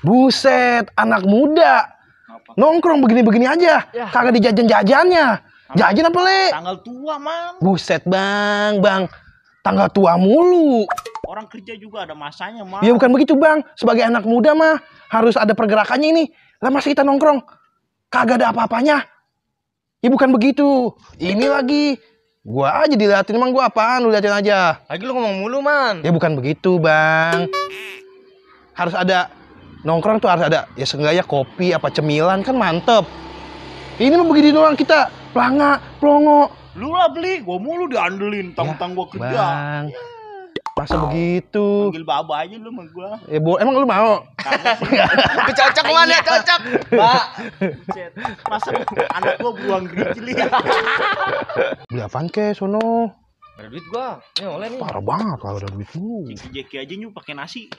Buset, anak muda. Apa? Nongkrong begini-begini aja. Ya. Kagak dijajan-jajannya. Jajan apa, Le? Tanggal tua, Mang. Buset, Bang. Tanggal tua mulu. Orang kerja juga ada masanya, Mang. Ya bukan begitu, Bang. Sebagai anak muda mah harus ada pergerakannya ini. Lah masa kita nongkrong kagak ada apa-apanya? Ya bukan begitu. Ini lagi gua aja diliatin, Mang. Gua apaan? Lu liatin aja. Lagi lu ngomong mulu, Man. Ya bukan begitu, Bang. Harus ada nongkrong tuh, harus ada ya seenggaknya kopi apa cemilan kan mantep. Ini mah begini doang kita pelongo. Lu lah beli, gua mulu diandelin tentang gua kerja. Bang. Masa begitu? Panggil baba aja lu sama gua. Ya emang lu mau? Cocok, Man, ya cocok. Mbak. Masa anak gua buang grijli. Beli apaan ke sono? Ada duit gua. Ini oleh nih. Parah banget kalau ada duit lu. Jeki aja nyu pakai nasi.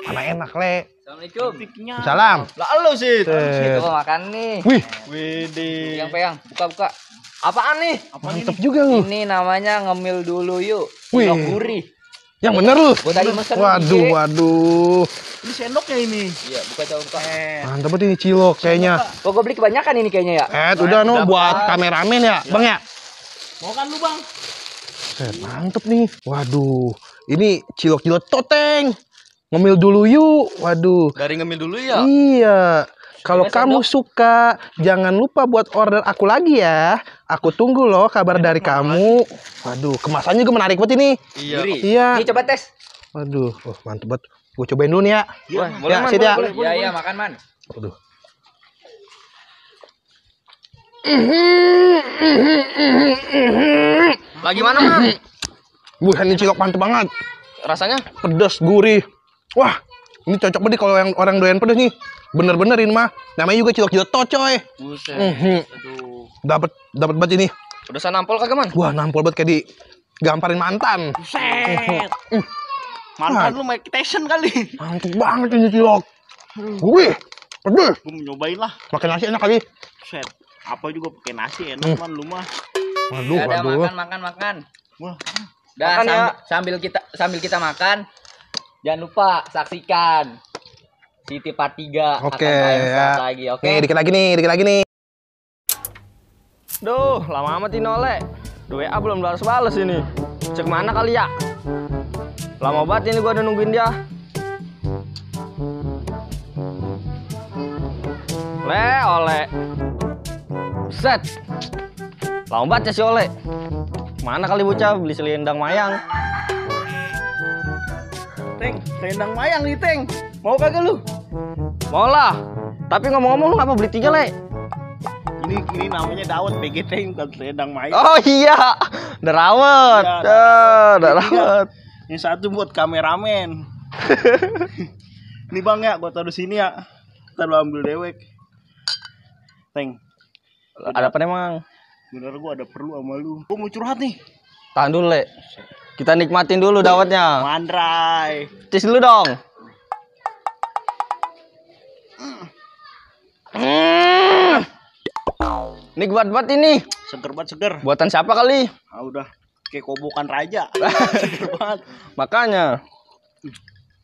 Mana enak, Le. Assalamualaikum. Salam. Lah lu sih. Set. Gua makan nih. Wih, Widih. Pegang, buka. Apaan nih? mantep juga lu. Ini namanya ngemil dulu yuk. Wih. Cilok gurih. Yang bener lu. Gua tadi mesen. Waduh. Ini sendoknya ini. Iya, buka. Mantep banget ini cilok kayaknya. Kok gua beli kebanyakan ini kayaknya ya? Udah no buat kameramen ya, Bang ya. Mau kan lu, Bang? Set, mantep nih. Waduh, ini cilok toteng. Ngemil dulu yuk. Waduh. Dari ngemil dulu ya? Iya. Kalau kamu suka, jangan lupa buat order aku lagi ya. Aku tunggu loh kabar dari kamu. Waduh, kemasannya juga menarik banget ini. Iya. Ini coba tes. Waduh, mantep banget. Gue cobain dulu nih ya. Wah, boleh, ya, Man, sit ya. boleh. Iya, makan, Man. Waduh. Lagi mana, Man? Ini cilok mantep banget. Rasanya? Pedas, gurih. Wah, ini cocok banget kalau yang orang doyan pedas nih. Bener-bener ini mah. Namanya juga cilok joto, coy. Buset. Aduh. Dapat banget ini. Udah sana nampol kagak, Man? Wah, nampol banget kayak digamparin mantan. Buset. Mantan lu Mike Tyson kali. Mantep banget ini cilok. Wih, pedas. Gua mau nyobain lah. Makan nasi enak kali. Buset. Apa juga pakai nasi enak, Man, lu mah. Waduh, Ada waduh. makan. Wah. Dah, Makan ya. sambil kita makan, jangan lupa saksikan City Part 3 Oke, akan tayang ya. lagi, oke? Nih, dikit lagi nih. Duh, lama amat ini oleh. WA belum balas ini. Cek mana kali ya? Lama banget ini gua udah nungguin dia. Oleh. Set. Lama banget ya si Oleh. Mana kali bocah beli selendang mayang. Teng, selendang mayang nih, Teng. Mau kagak lu? Mau lah. Tapi ngomong-ngomong lu ngapa beli 3, Le? Ini namanya dawet PGT, bukan selendang mayang. Oh iya. Udah rawat. Iya, Udah rawat. Ini satu buat kameramen. Ini Bang ya, gua taruh sini ya. Ntar lu ambil dewek. Teng. Ada apa emang? Bener gua ada perlu sama lu. Gua mau curhat nih. Tahan dulu, Le. Kita nikmatin dulu dawetnya. Mandrai. Tis dulu dong. Ini buat ini. Seger banget, seger. Buatan siapa kali? Ah udah kayak kobokan raja. Seger banget. Makanya.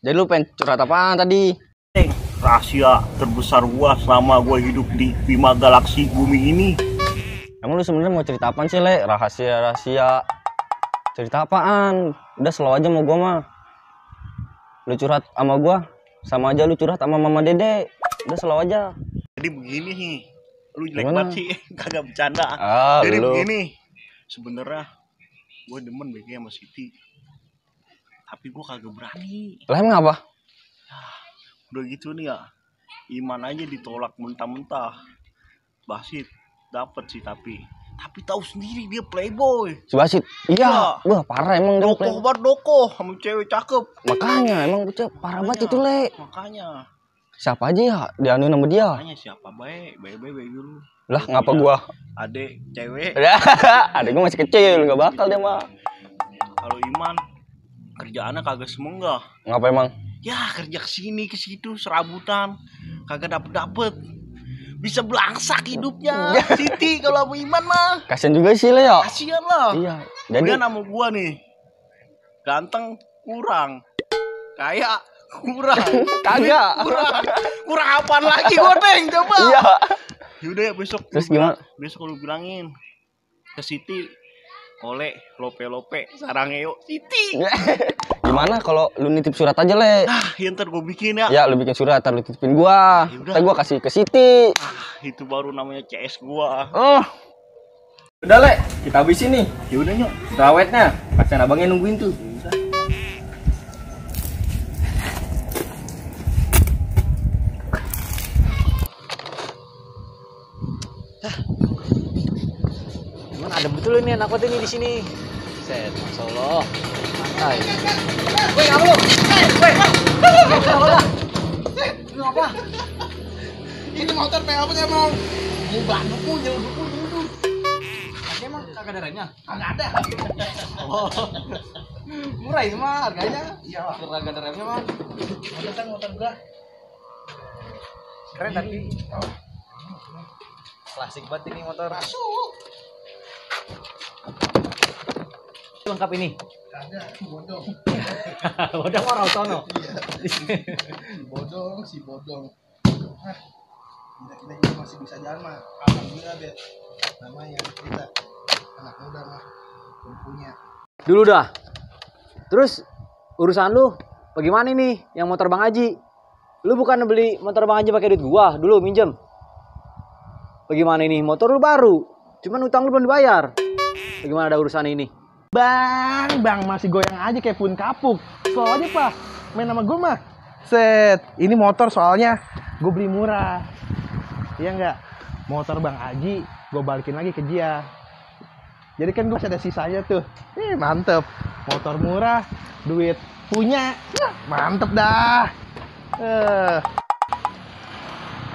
Jadi lu pengen curhat apaan tadi? Rahasia terbesar gua selama gua hidup di Bima Galaksi bumi ini. Emang lu sebenarnya mau cerita apaan sih, Le? Rahasia. Cerita apaan? Udah slow aja mau gua mah. Lu curhat sama gua, sama aja lu curhat sama Mama Dede. Udah slow aja. Jadi begini nih. Lu jelek Gimana? banget sih, kagak bercanda. Jadi lu. begini. Sebenarnya gua demen BG sama Siti. Tapi gua kagak berani. Lah emang apa? Udah gitu nih ya. Iman aja ditolak mentah-mentah. Basit dapet sih tapi tahu sendiri dia playboy. Si Basit. Iya. Wah, parah emang dia. Dokoh banget dokoh sama cewek cakep. Makanya emang bocah parah banget itu, Le. Makanya Siapa aja ya dianuin sama dia? siapa baik dulu. Lah ngapa gua? Adek cewek. Adek gua masih kecil, enggak bakal dia mah. Kalau Iman kerjaannya kagak semenggah. Ngapa emang? Ya kerja kesini ke situ serabutan kagak dapet. Bisa belangsak hidupnya. Siti kalau sama Iman mah. Kasian juga sih, Le ya. Kasian lah. Iya. Jadi Dia nama gua nih. Ganteng kurang. Kayak Kurang. Kagak. Kurang apaan lagi gua, Teng? Coba. Iya. Yaudah ya besok. Terus lu gimana? Besok lu bilangin ke Siti. Oleh lope sarangeo Siti. Gimana kalau lu nitip surat aja, Le? Ya ntar gua bikin ya. Ya, lu bikin surat, ntar lu titipin gua. Yaudah. Ntar gua kasih ke Siti. Itu baru namanya CS gua. Oh. Udah, Le. Kita habisin nih. Yaudah nyok. Terawetnya. Kasian abangnya nungguin tuh. Gimana ada betul ini anak ini di sini. Set, Masya Allah. Santai. Woi, kamu lu. Woi. Lu apa? Ini motor PA apa emang? Mau bantu nyelundup. Tapi emang kagak ada remnya? Kagak ada. Oh. Murah ini mah harganya. Iya lah. Kagak ada remnya mah. Motor gua. Keren tapi. Klasik banget ini motor. Masuk. Lengkap ini. Kagak, bodong. Udah mau Rautono. Si bodong. Kita juga masih bisa jalan mah. Alhamdulillah, Bet. Namanya kita anak muda mah punya. Dulu dah. Terus urusan lu bagaimana nih yang motor Bang Haji? Lu bukan beli motor Bang Haji pakai duit gua dulu minjem. Bagaimana ini? Motor lu baru. Cuman utang lu belum dibayar. Bagaimana ada urusan ini? Bang, masih goyang aja kayak pun kapuk. Soalnya Pak, main sama gue mah. Set, ini motor soalnya gue beli murah. Iya enggak? Motor Bang Haji gue balikin lagi ke dia. Jadi kan gue masih ada sisanya tuh. Mantep. Motor murah, duit punya. Mantep dah.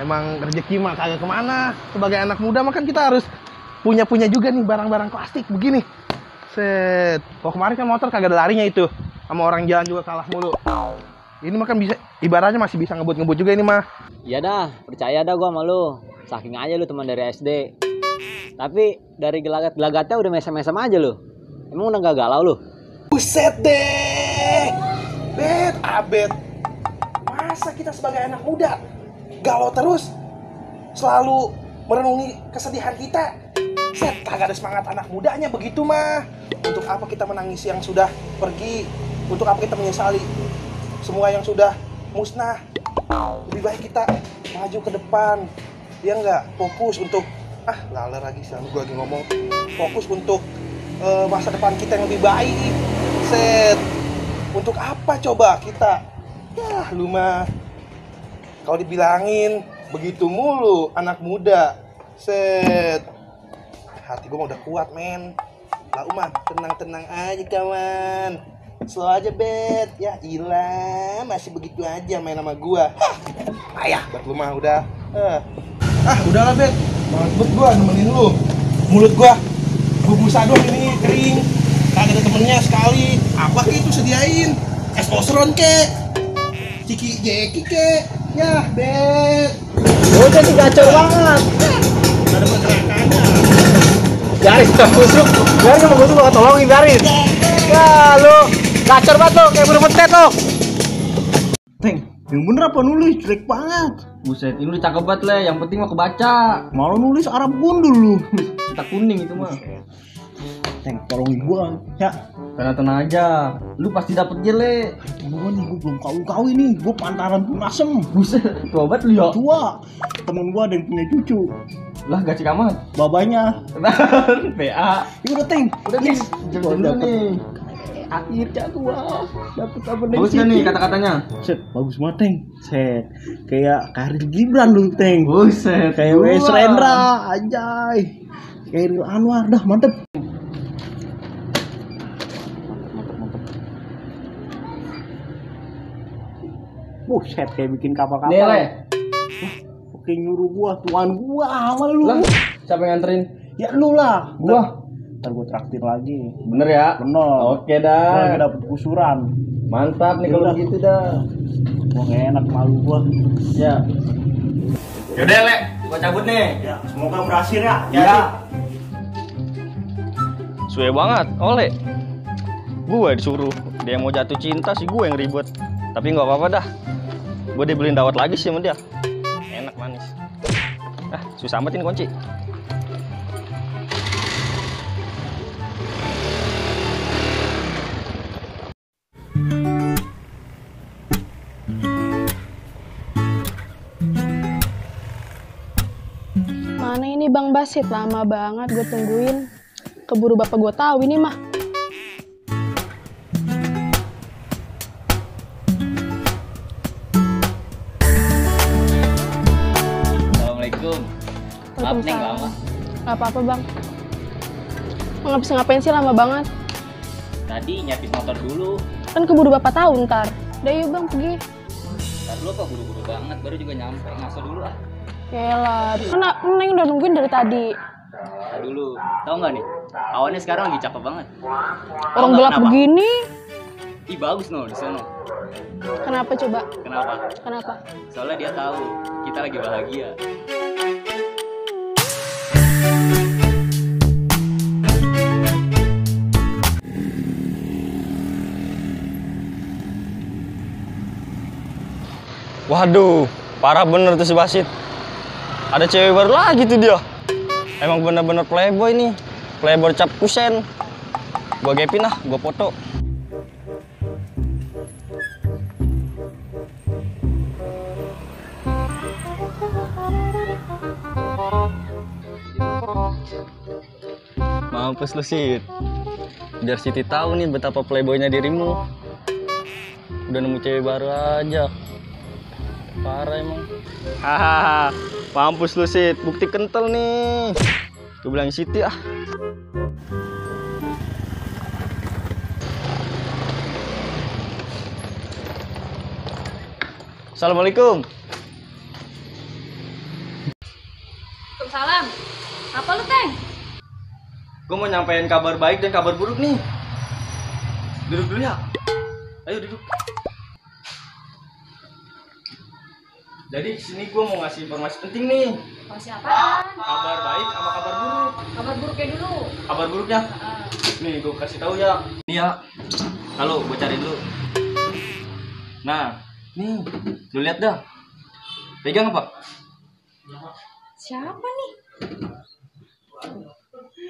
Emang rezeki mah kagak kemana. Sebagai anak muda mah kan kita harus punya juga nih barang-barang plastik begini. Set. Oh kemarin kan motor kagak ada larinya itu. Sama orang jalan juga kalah mulu. Ini mah kan bisa, ibaratnya masih bisa ngebut juga ini mah. Iya dah, percaya dah gua sama lu. Saking aja lu teman dari SD. Tapi dari gelagatnya udah mesem-mesem aja lu. Emang udah gak galau lu? Buset deh. Bet, abet. Masa kita sebagai anak muda galau terus? Selalu merenungi kesedihan kita? Set, kagak ada semangat anak mudanya begitu mah. Untuk apa kita menangisi yang sudah pergi? Untuk apa kita menyesali semua yang sudah musnah? Lebih baik kita maju ke depan. Ya enggak? Fokus untuk laler lagi sih gue lagi ngomong. Fokus untuk masa depan kita yang lebih baik. Set. Untuk apa coba kita? Ya, lu mah kalau dibilangin begitu mulu anak muda. Set. Hati gue mah udah kuat, men. Lah Umar, tenang-tenang aja kawan. Slow aja, Bet. Ya ilah, masih begitu aja main sama gua. Ayah, buat lu mah udah. Udahlah, Bet. Males bet gua nemenin lu. Mulut gua busa doang ini kering. Kagak ada temennya sekali. Apa ke itu sediain? Es osron ke? Ciki jeki ke? Ya, Bet. Udah sih gacor banget. Gak ada pergerakannya. Garis udah busuk. Biarin sama busuk bakal tolongin biarin. Ya lu gacor banget lu kayak burung petet lu. Teng, yang bener apa nulis? Jelek banget. Buset, ini udah cakep banget, Le. Yang penting mah kebaca. Malah nulis Arab gundul lu. Kita kuning itu mah. Teng, tolongin gua. Ya, Tenang-tenang aja. Lu pasti dapet jele. gua belum kawin nih. Gua pantaran pun asem. Buset, tua banget lu ya. Tua. Temen gua ada yang punya cucu. Lah, gak cek amat. Babanya. PA. Ya udah, Teng. Udah, Yes. Jam Gua dulu dapet. nih. Akhirnya gua dapet apa nih? Bagus kan nih kata-katanya? Set, bagus banget, Teng. Set. Kayak Karir Gibran lu, Teng. Buset. Kayak Wes Rendra, anjay. Kairil Anwar, dah mantep. Buset, kayak bikin kapal-kapal. Nih, Le. Oke, nyuruh gua, tuan gua sama lu. Lah, siapa yang nganterin? Ya lu lah. Gua. Ntar gua traktir lagi. Bener ya? Bener. Oke Gua lagi dah. dapet kusuran. Mantap nih kalau Yaudah. begitu dah. Gua gak enak malu gua. Ya. Yaudah, Le. Gua cabut nih. Ya, semoga berhasil ya. Ya. Suwe banget, oleh. Gue disuruh. Dia yang mau jatuh cinta sih gue yang ribet. Tapi nggak apa-apa dah. Gue dibeliin dawet lagi sih sama dia. Enak manis. Susah amat ini kunci. Mana ini Bang Basit? Lama banget gue tungguin. Keburu bapak gue tahu ini mah. Assalamualaikum. Maaf nih lama. Gak apa-apa Bang. Mau ngapain sih lama banget? Tadi nyapis motor dulu. Kan keburu bapak tahu ntar. Udah yuk Bang pergi. Ntar dulu apa buru-buru banget, baru juga nyampe. Ngaso dulu ah. Yaelah, kan Neng udah nungguin dari tadi. Ntar dulu. Tahu nggak nih? Awannya sekarang lagi cakep banget. Orang gelap begini. Ih bagus no di sana. Kenapa coba? Kenapa? Kenapa? Soalnya dia tahu kita lagi bahagia. Waduh, parah bener tuh si Basit. Ada cewek baru lagi tuh dia. Emang bener-bener playboy nih. Playboy cap kusen. Gua gapin ah, gua foto. Mampus lu Sit. Biar Siti tahu nih betapa playboynya dirimu. Udah nemu cewek baru aja. Parah emang. Hahaha, mampus lu Sit, bukti kental nih. Gue bilang Siti ah. Assalamualaikum. Waalaikumsalam. Apa lu, Teng? Gue mau nyampein kabar baik dan kabar buruk nih. Duduk dulu ya. Ayo duduk. Jadi sini gue mau ngasih informasi penting nih. Masih apa? Kabar baik sama kabar buruk. Kabar buruknya dulu. Kabar buruknya? Nih gue kasih tahu ya. Nih ya. Halo, gue cari dulu. Nah, nih, lu lihat dah. Pegang apa? Siapa nih?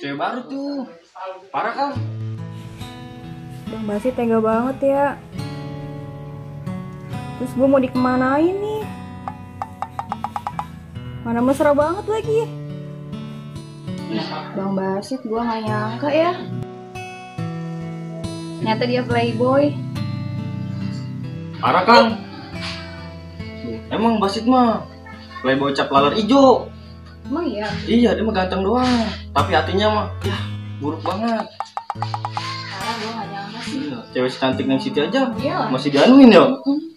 Cewek baru tuh. Parah kan? Bang Basit tega banget ya. Terus gue mau dikemanain nih? Mana mesra banget lagi. Bang Basit gue gak nyangka ya. Ternyata dia playboy. Parah kan? Emang Basit mah playboy cap laler ijo. Emang iya? Iya, dia mah ganteng doang. Tapi hatinya mah, ya buruk banget. Parah gue gak nyangka sih. Iya, cewek secantik Neng Siti aja Iya. masih dianuin ya.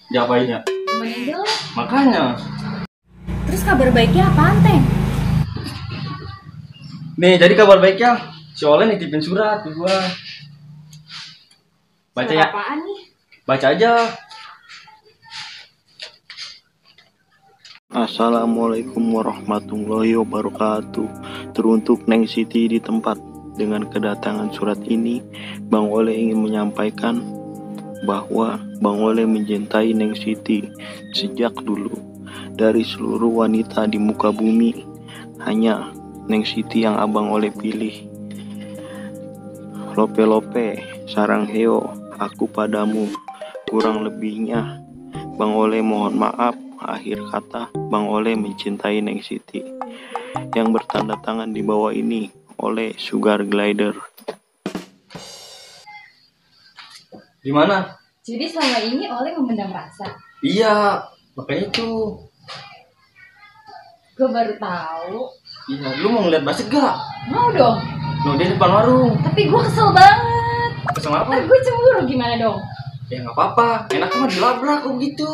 Diapainnya? Meninggal. Makanya. Terus kabar baiknya apaan, Teng? Nih, jadi kabar baiknya si Oleh nitipin surat ke gua. Baca ya. Apaan nih? Baca aja. Assalamualaikum warahmatullahi wabarakatuh. Teruntuk Neng Siti di tempat. Dengan kedatangan surat ini, Bang Oleh ingin menyampaikan bahwa Bang Oleh mencintai Neng Siti sejak dulu. Dari seluruh wanita di muka bumi, hanya Neng Siti yang Abang Oleh pilih. Lope-lope, sarang heo, aku padamu. Kurang lebihnya, Bang Oleh mohon maaf. Akhir kata, Bang Oleh mencintai Neng Siti. Yang bertanda tangan di bawah ini oleh Sugar Glider. Gimana? Jadi selama ini Oleh memendam rasa. Iya, makanya itu. Gue baru tahu. Iya, lu mau ngeliat Basit gak? Mau dong. No, dia di depan warung. Tapi gue kesel banget. Kesel apa? Ntar gue cemburu gimana dong? Ya nggak apa-apa, enaknya mah dilabrak kok gitu.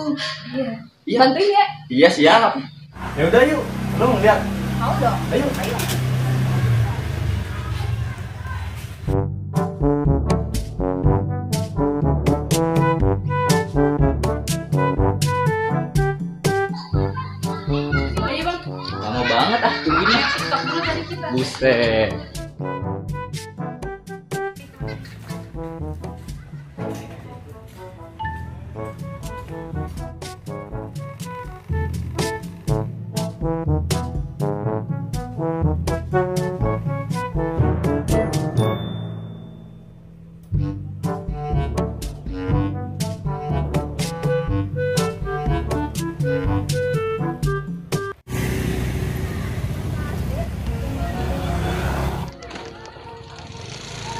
Iya. Iya. Bantuin ya. Iya siap. Ya udah yuk, lu mau lihat? Mau dong. Ayo. Ayo bang. Lama banget ah tungguinnya. Stok dulu dari kita. Buset.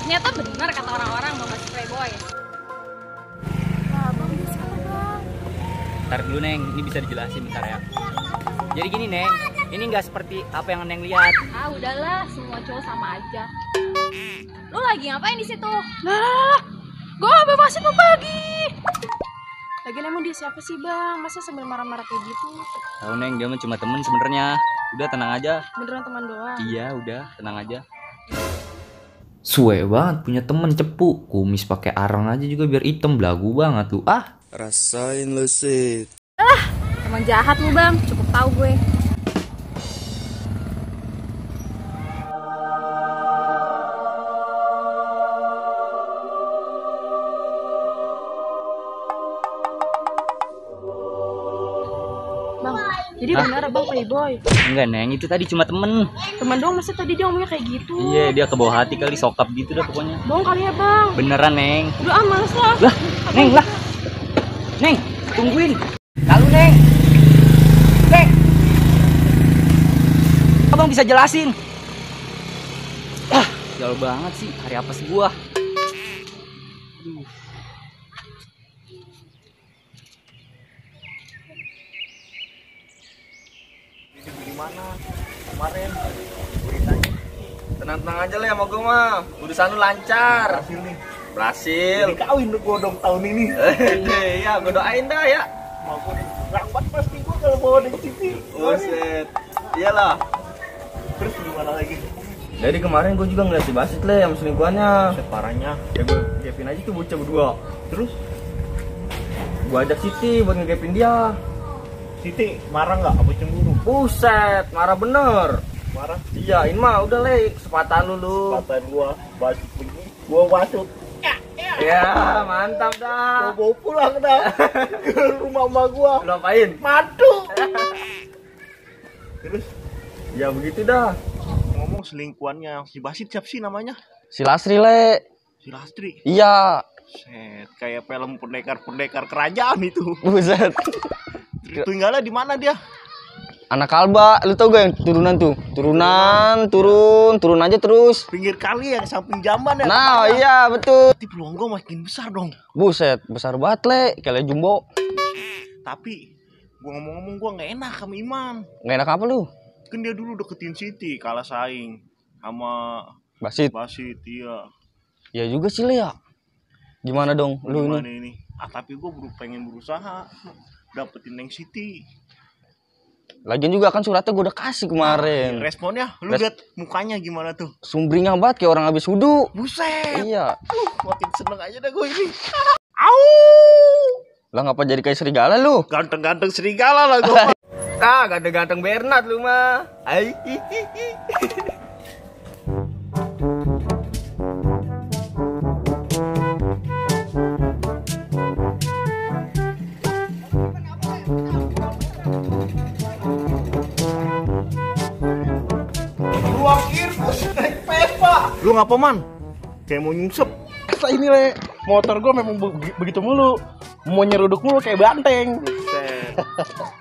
Ternyata benar kata orang-orang Bang Basit playboy. Nah, Bang, di sana, Bang. Ntar dulu Neng, ini bisa dijelasin bentar ya. Jadi gini Neng, ini nggak seperti apa yang Neng lihat. Ah udahlah, semua cowok sama aja. Lu lagi ngapain di situ? Lah, gue Bang Basit mau pergi. Lagian emang dia siapa sih Bang? Masa sambil marah-marah kayak gitu? Tahu Neng, dia mah cuma temen sebenarnya. Udah tenang aja. Beneran teman doang. Iya, udah tenang aja. Suwe banget punya temen cepu, kumis pakai arang aja juga biar hitam, belagu banget lu. Ah, Rasain lo sih. Emang jahat lu Bang, cukup tahu gue. Bang, jadi bener Bang playboy. Enggak Neng, itu tadi cuma temen. Teman doang, masa tadi dia ngomongnya kayak gitu? Iya, dia ke bawah hati kali, sokap gitu dah pokoknya. Bohong kali ya Bang. Beneran Neng. Udah males lah. Lah, Neng lah. Neng, tungguin. Lalu Neng. Neng. Abang bisa jelasin. Jauh banget sih, hari apes gua. Gimana kemarin beritanya? Tenang-tenang aja lah sama gue mah. Urusan lu lancar. Berhasil nih. Berhasil. Jadi kawin lu gua dong tahun ini. Ya, gue doain dah ya. Mau gua lambat pasti gua kalau bawa dari sini. Buset. Iyalah. Terus gimana lagi? Jadi kemarin gue juga ngeliat si Basit le sama selingkuhannya. Parahnya. Ya gue gapin aja tuh bocah berdua. Terus gue ajak Siti buat ngegapin dia. Siti marah nggak? Apa cemburu? Buset, marah bener. Marah. Iya, ini mah udah le, kesempatan lu. Kesempatan gua Basit begini. Gua masuk. Ya, mantap dah. Gua bawa pulang dah ke rumah emak gua. Lu apain? Madu. Terus Ya begitu dah. ngomong selingkuhannya si Basit siapa sih namanya? Si Lasri le. Si Lastri. Iya. Set, kayak film pendekar-pendekar kerajaan itu. Buset. Tinggalnya di mana dia? Anak Kalba, lu tau gak yang turunan tuh? Turunan, turun aja terus. Pinggir kali yang samping jamban ya. Nah, tempatnya. iya betul. Berarti peluang gua makin besar dong. Buset, besar banget le, kayak jumbo. Tapi gua ngomong-ngomong gua nggak enak sama Iman. Nggak enak apa lu? Kan dia dulu deketin Siti, kalah saing sama Basit. Basit, iya. Ya juga sih le ya. Gimana dong lu Gimana ini? ini? Tapi gua pengen berusaha dapetin Neng Siti. Lagian juga kan suratnya gue udah kasih kemarin. Responnya, lu lihat mukanya gimana tuh? Sumringah banget kayak orang habis wudu. Buset. Iya. Makin seneng aja dah gue ini. Lah ngapa jadi kayak serigala lu? Ganteng-ganteng serigala lah gue. Ah, ganteng-ganteng Bernard lu mah. Ai. Ruang Irkus naik Vespa. Lu ngapa man? Kayak mau nyungsep. Masa ini le, motor gue memang begitu mulu. Mau nyeruduk mulu kayak banteng. Buset.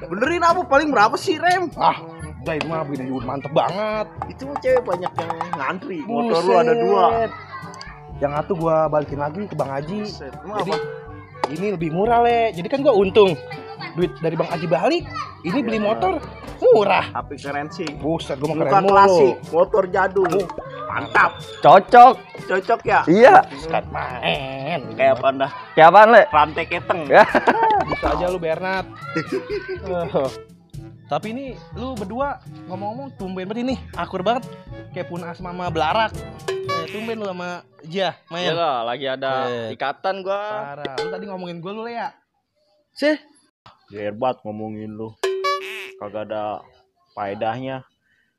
Benerin apa? Paling berapa sih rem? Ah, udah itu mah begini juga mantep banget. Itu cewek banyak yang ngantri. Motor lu ada 2. Yang satu gue balikin lagi ke Bang Haji. Buset. Jadi, ini lebih murah le. Jadi kan gue untung. Duit dari Bang Haji balik. Ini beli motor murah. HP keren sih. Buset, gue mau Muka keren mulu. klasik, motor jadul. Mantap. Cocok. Cocok ya? Iya. Sekat main. Kayak apa dah? Kayak apaan le? Rantai keteng. Bisa aja lu Bernard. Tapi ini lu berdua ngomong-ngomong tumben banget ini. Akur banget. Kayak pun asma sama belarak. Tumben lu sama Jah main. Iyalah, lagi ada ikatan gua. Parah. Lu tadi ngomongin gue lu le ya? Sih. Gerbat ngomongin lu. Kagak ada faedahnya.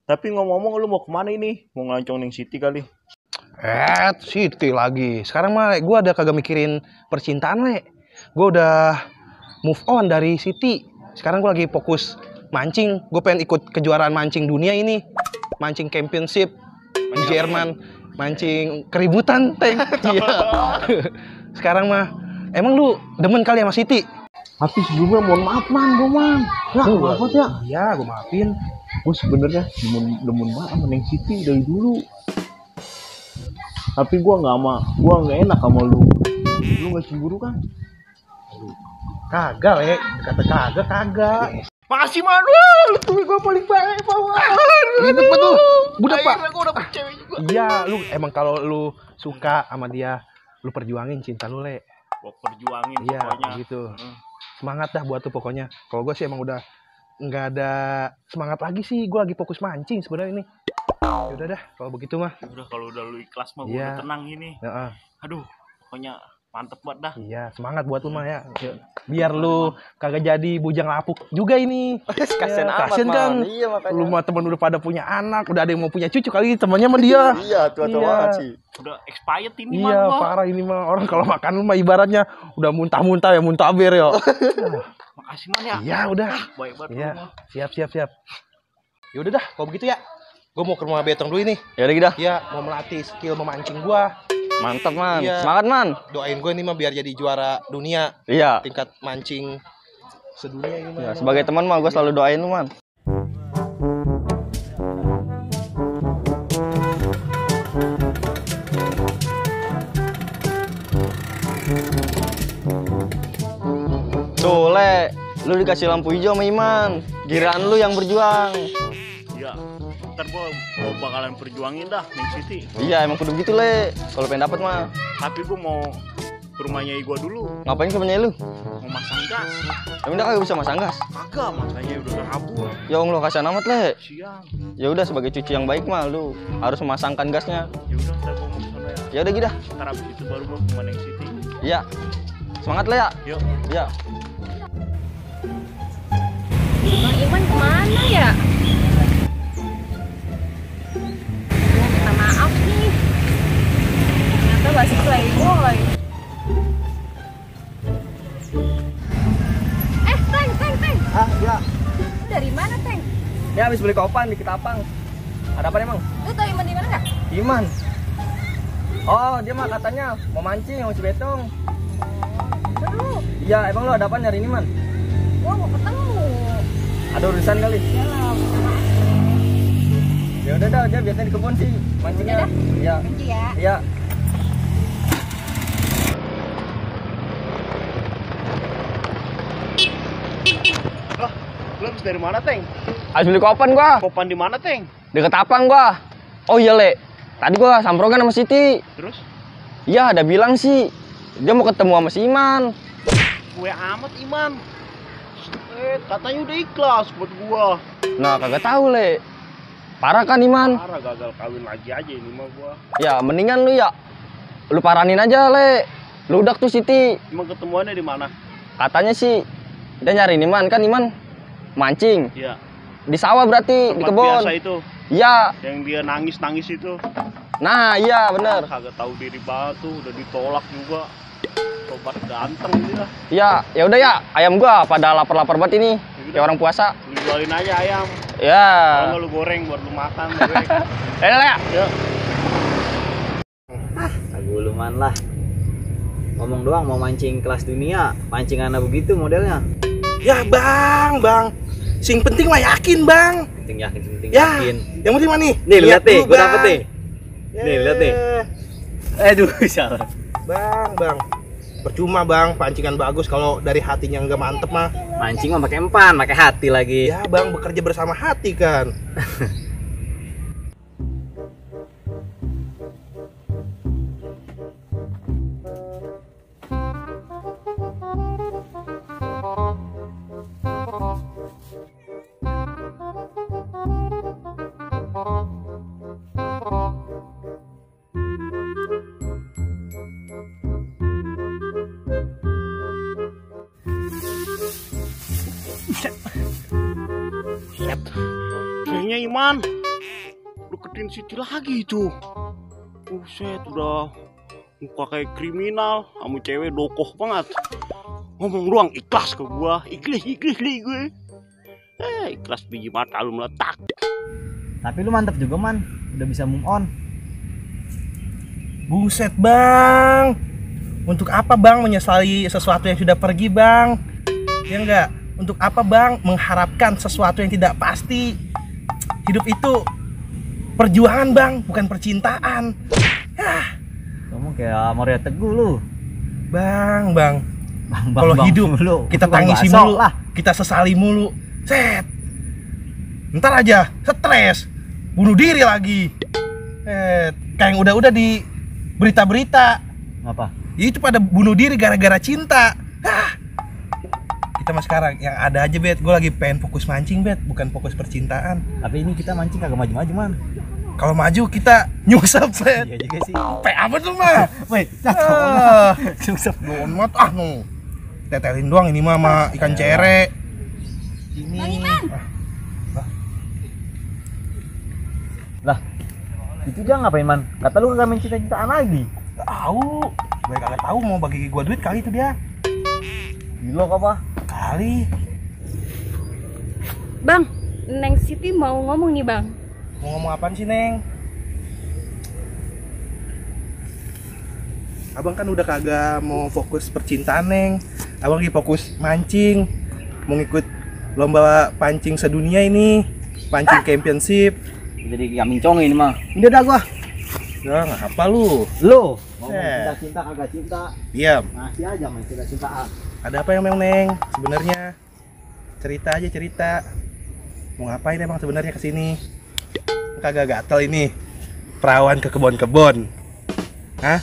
Tapi ngomong-ngomong lu mau kemana ini? Mau ngelancong Neng Siti kali? Siti lagi. Sekarang mah gue ada kagak mikirin percintaan le. Gue udah move on dari Siti. Sekarang gue lagi fokus mancing. Gue pengen ikut kejuaraan mancing dunia ini. Mancing championship di Jerman. Mancing keributan tank. Iya. Sekarang mah emang lu demen kali sama Siti? Tapi sebelumnya mohon maaf man, gue man. Ya, maaf ya. Iya, gue maafin. Gue sebenarnya demen banget sama Neng Siti dari dulu. Tapi gua nggak enak sama lu. Lu nggak cemburu kan? Kagak, Le. Kata kagak. Makasih Manuel, tuh gua paling baik Ribet betul. Budak, Pak. Akhirnya gua dapet cewek juga. Iya, lu emang kalau lu suka sama dia, lu perjuangin cinta lu, Le. Gua perjuangin Iya, pokoknya. gitu. Semangat dah buat tuh pokoknya. Kalau gue sih emang udah nggak ada semangat lagi sih. Gue lagi fokus mancing sebenarnya ini. Ya udah dah, kalau begitu mah. Udah kalau udah lu ikhlas mah gua Iya. udah tenang ini. Heeh. Aduh, pokoknya mantep banget dah. Iya, semangat buat lu mah ya. Biar lu kagak jadi bujang lapuk juga ini. Kasian Ya, amat, kasian kan. Man. Iya, makanya. Lu mah temen udah pada punya anak, udah ada yang mau punya cucu kali temannya sama dia. Iya, tua-tua Iya. banget sih. Udah expired ini Iya, mah. parah ini mah. Orang kalau makan lu mah ibaratnya udah muntah-muntah ya, muntaber ya. Makasih Man ya. Iya, udah. Baik banget Iya, lu mah. siap. Ya udah dah, kalau begitu ya. Gue mau ke rumah Betong dulu nih. Ya udah gitu. Ya, mau melatih skill memancing gua. Mantap, Man. Iya. Semangat, Man. Doain gue nih mah biar jadi juara dunia Iya. tingkat mancing sedunia ini Ya, mah. sebagai teman mah gue selalu doain lu, Man. Tuh, Le, lu dikasih lampu hijau sama Iman. Giliran lu yang berjuang. Iya. Ntar gua bakalan perjuangin dah Neng Siti. Iya, emang kudu gitu, Le. Kalau pengen dapat mah. Tapi gua mau ke rumahnya gua dulu. Ngapain ke rumahnya lu? Mau masang gas. Emang dia kagak bisa masang gas? Kagak, masanya udah kabur. Ya Allah, kasihan amat, Le. Siang. Ya udah, sebagai cucu yang baik mah lu harus memasangkan gasnya. Ya udah, ntar gua mau ke sana ya. Ya udah gitu dah. Ntar abis itu baru gua ke rumah Neng Siti. Iya. Semangat, Le ya. Yuk. Iya. Bang Iman kemana ya? Mau minta maaf nih. Ternyata masih playboy. Teng. Ah, ya. Lu dari mana, Teng? Ya habis beli kopan di Ketapang. Ada apa emang? Lu tau Iman di mana nggak? Iman. Oh, dia mah katanya mau mancing sama si Betong. Seru. Iya, emang lu ada apa nyari ini, Man? Gua mau ketemu. Ada urusan kali? Yalah. Ya udah dah, dia biasanya di kebun sih mancingnya. Udah dah. Iya. Thank you ya. Iya. Lah, lu habis dari mana, Teng? Habis beli kopan gua. Kopan di mana, Teng? Di Ketapang gua. Oh iya, Le. Tadi gua samprokan sama Siti. Terus? Iya, ada bilang sih dia mau ketemu sama si Iman. Gue amat Iman. Katanya udah ikhlas buat gua. Nah, kagak tahu, Le. Parah kan Iman? Parah, gagal kawin lagi aja ini mah gua. Ya, mendingan lu ya lu paranin aja, Le. Lu udah tuh Siti. Emang ketemuannya di mana? Katanya sih dia nyariin Iman, kan Iman mancing. Iya. Di sawah berarti, di Tempat kebun. biasa itu. Iya. Yang dia nangis itu. Nah, iya bener. Kagak tahu diri banget tuh, udah ditolak juga. Sobat ganteng dia. Iya, ya udah ya. Ayam gua pada lapar-lapar banget ini. Kayak orang puasa. Lu jualin aja ayam. Ya. Kalau nggak lu goreng buat lu makan. Goreng. Ya. Ya. Lagu luman lah. Ngomong doang mau mancing kelas dunia, mancing anak begitu modelnya. Ya bang. Sing penting mah yakin bang. Penting yakin, penting Ya. yakin. Yang penting mah nih. Nih lihat nih, dulu, gua Bang. dapet nih. Nih lihat nih. Aduh, salah. Bang. Percuma bang, pancingan bagus kalau dari hatinya nggak mantep mah. Mancing mah pakai empan, pakai hati lagi. Ya bang, bekerja bersama hati kan. Set. Kayaknya Iman deketin Siti lagi itu. Buset, udah muka kayak kriminal, kamu cewek dokoh banget. Ngomong doang ikhlas ke gua, ikhlas nih gue. Ikhlas biji mata lu meletak. Tapi lu mantep juga man, udah bisa move on. Buset bang. Untuk apa bang menyesali sesuatu yang sudah pergi bang? Ya enggak? Untuk apa bang mengharapkan sesuatu yang tidak pasti? Hidup itu perjuangan bang, bukan percintaan. kayak Mario Teguh lu. Bang. Bang, Kalau hidup lu kita Bang tangisi Baso mulu, lah. kita sesali mulu. Set. Ntar aja stres, bunuh diri lagi. Kayak yang udah di berita-berita. Apa? Itu pada bunuh diri gara-gara cinta. Kita mah sekarang yang ada aja, Bet. Gue lagi pengen fokus mancing, Bet, bukan fokus percintaan. Tapi ini kita mancing kagak maju-maju, Man. Kalau maju kita nyungsep, Bet. Iya juga sih. Apa tuh, mah? Wait, Nyungsep doang mat no. Tetelin doang ini mah sama ikan cere. Ini. Bang Iman. Lah, itu dia ngapain, Man? Kata lu kagak main cinta-cintaan lagi. Tahu. Gue kagak tahu mau bagi gua duit kali itu dia. Gila apa? Kali. Bang, Neng Siti mau ngomong nih bang. Mau ngomong apaan sih, Neng? Abang kan udah kagak mau fokus percintaan, Neng. Abang lagi fokus mancing. Mau ngikut lomba pancing sedunia ini. Pancing championship. Jadi gak mincong ini mah. Udah dah gua. Ya, nggak apa lu. Lu mau cinta kagak cinta. Diam. Masih aja main cinta-cintaan. Ada apa yang Neng? Sebenarnya cerita aja cerita. Mau ngapain emang sebenarnya kesini? Kagak gatel ini. Perawan ke kebon-kebon. Hah?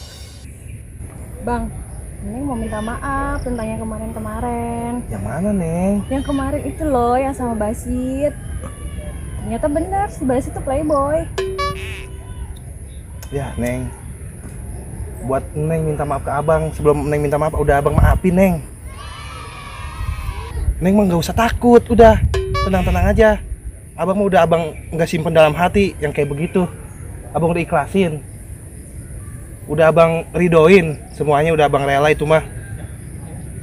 Bang, Neng mau minta maaf tentang yang kemarin-kemarin. Yang mana, Neng? Yang kemarin itu loh, yang sama Basit. Ternyata benar, si Basit tuh playboy. Ya, Neng. Buat Neng minta maaf ke Abang. Sebelum Neng minta maaf, udah Abang maafin, Neng. Neng mah nggak usah takut, udah. Tenang-tenang aja. Abang mah udah Abang nggak simpen dalam hati yang kayak begitu. Abang udah ikhlasin. Udah Abang ridoin. Semuanya udah Abang rela itu mah.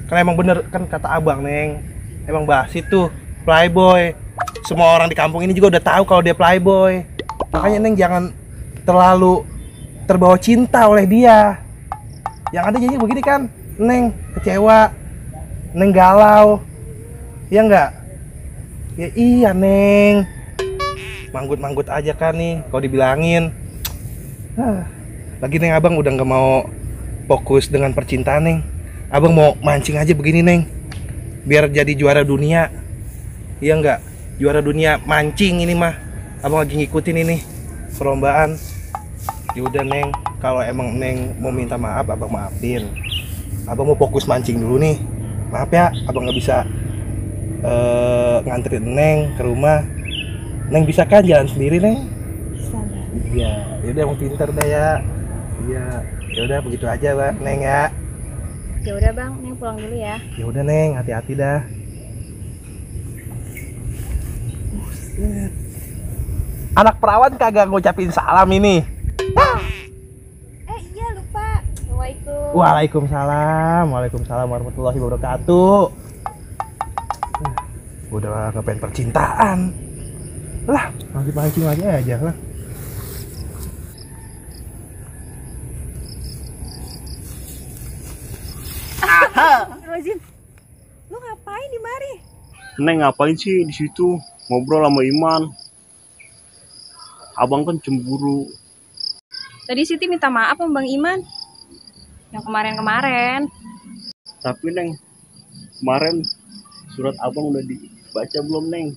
Karena emang bener kan kata Abang, Neng. Emang Basit tuh playboy. Semua orang di kampung ini juga udah tahu kalau dia playboy. Makanya Neng jangan terlalu terbawa cinta oleh dia. Yang ada jadi begini kan, Neng kecewa, Neng galau. Ya enggak? Ya iya, Neng. Manggut-manggut aja kan nih kalau dibilangin. Lagi Neng, Abang udah nggak mau fokus dengan percintaan, Neng. Abang mau mancing aja begini, Neng. Biar jadi juara dunia. Iya enggak? Juara dunia mancing ini mah. Abang lagi ngikutin ini perlombaan. Ya udah, Neng, kalau emang Neng mau minta maaf, Abang maafin. Abang mau fokus mancing dulu nih. Maaf ya, Abang nggak bisa nganterin Neng ke rumah. Neng bisa kan jalan sendiri, Neng? Bisa. Iya, yaudah emang pintar dah ya. Iya, yaudah begitu aja, Mbak Neng ya. Ya udah bang, Neng pulang dulu ya. Ya udah, Neng, hati-hati dah. Buset. Anak perawan kagak ngucapin salam ini. Iya lupa. Assalamualaikum. Waalaikumsalam warahmatullahi wabarakatuh. Udah ngapain percintaan lah, mancing lagi aja lah. Rozin, lu ngapain di mari? Neng ngapain sih di situ ngobrol sama Iman? Abang kan cemburu. Tadi Siti minta maaf sama Bang Iman. Yang kemarin-kemarin. Tapi Neng, kemarin surat abang udah dibaca belum, Neng?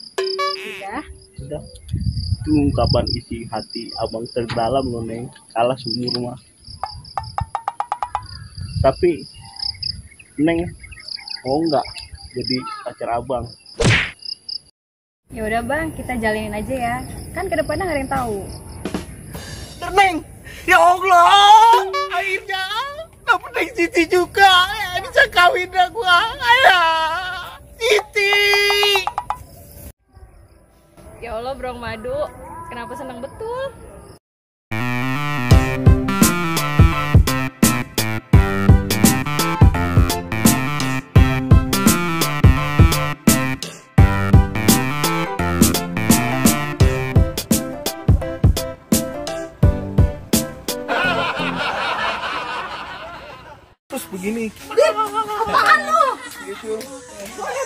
Udah. Itu ungkapan isi hati abang terdalam loh, Neng. Kalah seumur mah. Tapi Neng mau nggak jadi pacar abang? Ya udah Bang, kita jalinin aja ya. Kan kedepannya nggak ada yang tahu. Neng, ya Allah, akhirnya dapet Neng Siti juga. Ya, bisa kawin dah gua. Ayah, Siti. Ya Allah, Bro Madu, kenapa seneng betul? Terus begini. Apaan lu? Gitu.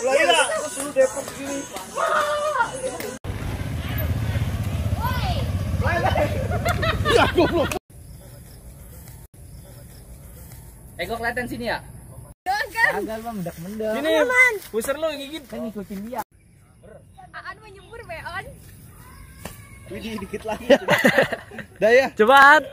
Laila, terus lu depok gini. Ya goblok. Gue kelihatan sini ya? Gagal bang, mendak-mendak. Sini, pusar lu gigit. Kan ngikutin dia. Aan mau nyebur beon. Wih, dikit lagi. Dah ya. Cepat.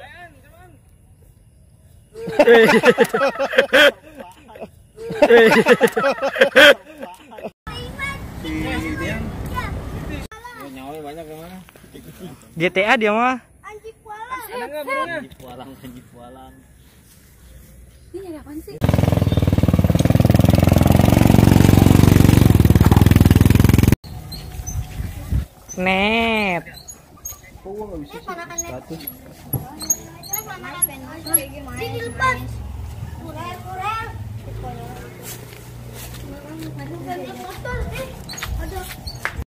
Nyawa banyak kemana? GTA dia mah. Ada nggak burungnya? Anjing pualang. Ini nyari apaan sih? Net.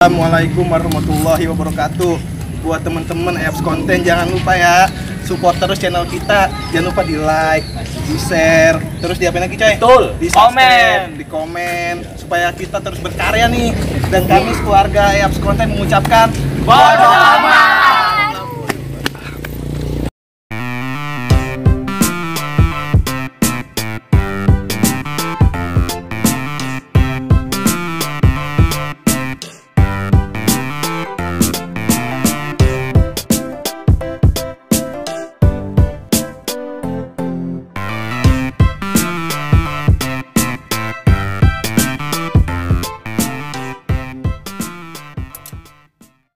Assalamualaikum warahmatullahi wabarakatuh. Buat temen-temen apps konten jangan lupa ya support terus channel kita. Jangan lupa di like, di share, terus di apa lagi coy? Betul. Di subscribe, di komen supaya kita terus berkarya nih. Dan kami keluarga apps konten mengucapkan bodo amat.